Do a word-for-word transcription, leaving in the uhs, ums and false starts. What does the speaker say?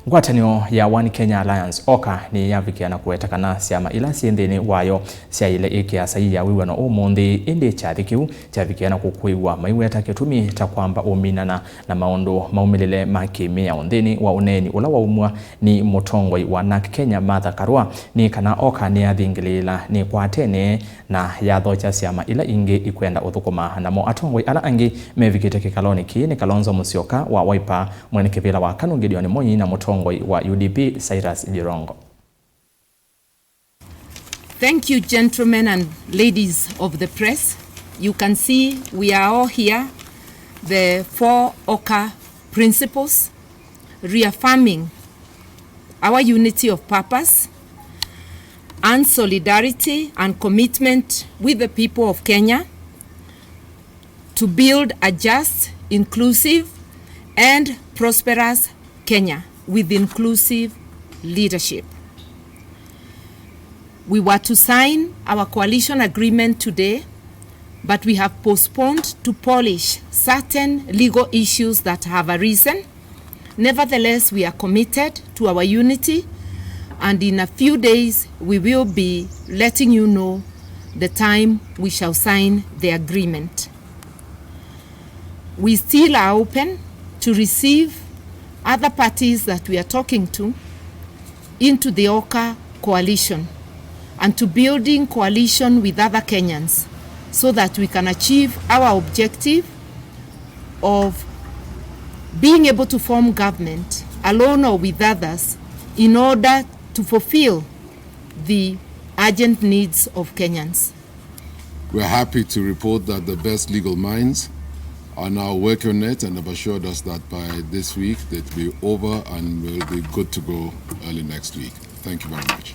Ngwatanĩo ya One Kenya Alliance, oka, nĩyavikĩa na kũweta kana syama ila syĩ nthĩnĩ wayo syaĩle ĩkĩa saii ya wĩw'ano ũmũnthĩ, ĩndĩ kyathĩ kĩu kyavikĩa na kũkũĩw'a maiweta kĩtumi ta kwamba ũminana na maũndũ maumĩlĩle ma kĩmĩao. Nthĩnĩ wa ũneeni ũla waumw'a nĩ mũtongoi wa NARC Kenya, Martha Karua, nĩ kana oka nĩyathingĩlĩĩla nĩkwatene na yathokya syama ila ingĩ ikwenda ũthũkũma namo. Atongoi ala angĩ mevikĩte kĩkalonĩ kĩĩ nĩ Kalonzo Musyoka wa Wiper, mwene kĩvĩla wa KANU Gideon Moi, na mũtongoi wa U D P Cyrus Jirongo. Thank you, gentlemen and ladies of the press. You can see we are all here, the four oka principals, reaffirming our unity of purpose and solidarity and commitment with the people of Kenya to build a just, inclusive, and prosperous Kenya with inclusive leadership. We were to sign our coalition agreement today, but we have postponed to polish certain legal issues that have arisen. Nevertheless, we are committed to our unity, and in a few days, we will be letting you know the time we shall sign the agreement. We still are open to receive other parties that we are talking to into the oka coalition and to building coalition with other Kenyans so that we can achieve our objective of being able to form government alone or with others in order to fulfill the urgent needs of Kenyans. We're happy to report that the best legal minds are now working on it and have assured us that by this week they'll be over and will be good to go early next week. Thank you very much.